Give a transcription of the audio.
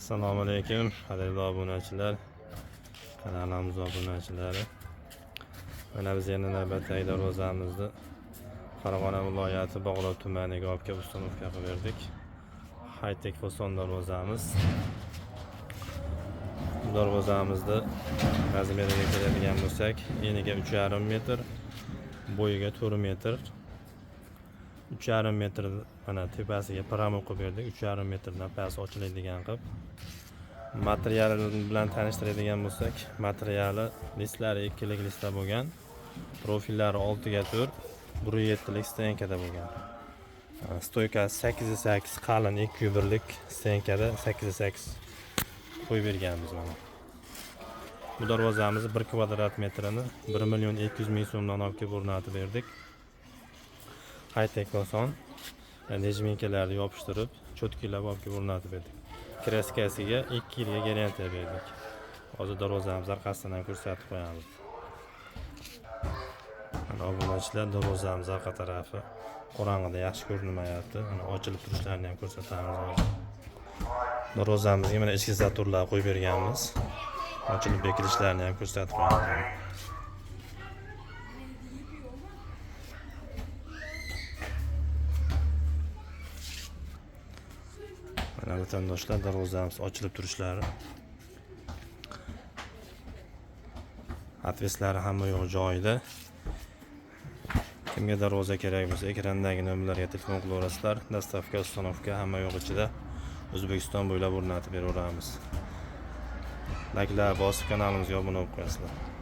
Assalomu alaykum, qadrli obunachilar, kanalimiz obunachilari. Mana biz yana navbatdagi darvozamizni Farg'ona viloyati Bog'lov tumaniga olib kelib установка qilib berdik. High-tech fason darvozamiz. Bu darvozamizni размер iga keladigan bo'lsak, eniga 3,5 metr, bo'yiga 4 metr. 3,5 metr mana tepasiga промок qilib berdik. 3,5 metrdan past ochiladigan qilib. Materiali bilan tanishtiradigan bo'lsak, materiali listlari ikkilik listda bo'lgan. Profillari 6 ga 4, 1.7 lik стенка da bo'lgan. Стойка si 8 8 qalin 2.1 lik стенка da 8 8 qo'yib berganmiz mana. Bu darvozamizni 1 kvadrat metrini 1 million 200 ming so'mdan olib kelib o'rnatib berdik. High-tech oson. Нежминка larni yopishtirib, чётки lab olib kelib o'rnatib berdik. Краска siga 2 yilga garantiya berdik. Hozir darvozamiz orqasidan ham ko'rsatib qo'yamiz. Mana, obunachilar, darvozamiz orqa tarafi qorong'ida yaxshi ko'rinmayapti. Mana ochilib turishlarini ham ko'rsatamiz hozir. Darvozamizga mana ichki затвор lar qo'yib berganmiz. Ochilib bekilishlarini ham ko'rsatib qo'yamiz. Mana, vatandoshlar, darvozamiz ochilib turishlari. Отвес lari hamma yo'q joyida. Kimga darvoza kerak bo'lsa, ekrandagi nomerlarga telefon qilaverasizlar. Доставка, установка hamma yo'q ichida. O'zbekiston bo'ylab o'rnatib beraveramiz. Layklar bosib kanalimizga obuna bo'lib qo'yasizlar.